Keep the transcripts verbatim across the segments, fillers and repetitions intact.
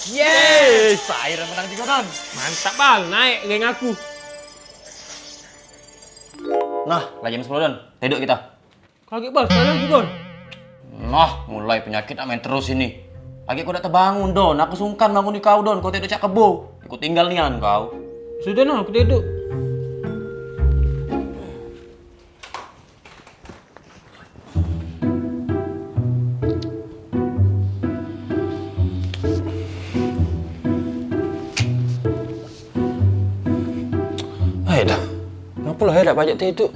Yes! Akhirnya menang juga, Don. Mantap, Bang. Naik geng aku. Nah, lah jam sepuluh, Don. Tiduk kita. Kagek, Bos. Ada lagi, Bos. Nah, mulai penyakit nak main terus ini. Kagek kau dak tebangun, Don. Aku sungkan bangun kau, Don. Kau tiduk cak kebo. Aku tinggal nian kau. Sudah, nah, aku tiduk. Hai dah. Ngapo lah ya dak pacak tiduk?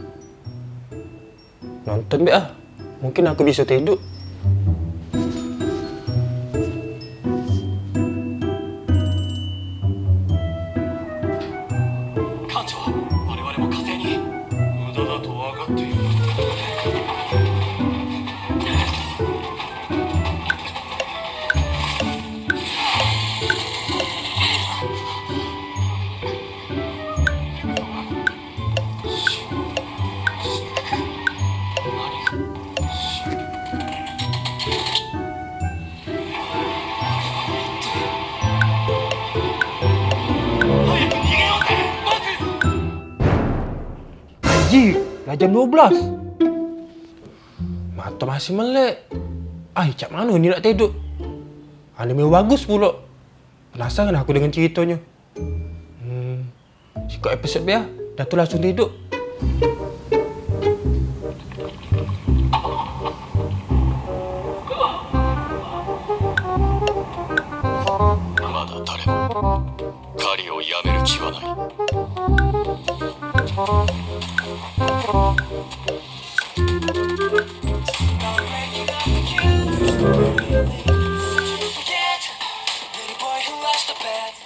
Nonton be ah. Mungkin aku bisa tiduk. Anjir, lah jam dua belas. Mato masih melek. Ai, cak mano ni nak tiduk? Anime bagus pulo. Penasaran aku dengan ceritonyo. Hmm, sikok episode be ah. Dah tu langsung tiduk. まだ誰も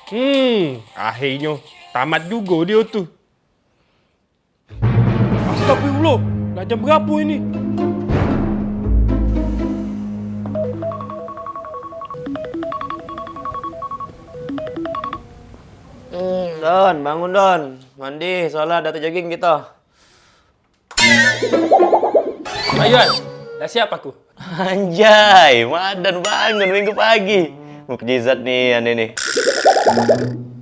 Hmm, akhirnyo tamat jugo dio tu. Astagfirullah, lah jam berapo ini? Hmm, Don, bangun, Don. Mandi, salat, dah tu jogging kita. Ayo, An. Dah siap aku. Anjay, Madan bangun minggu pagi. Mukjizat ni, ane ni.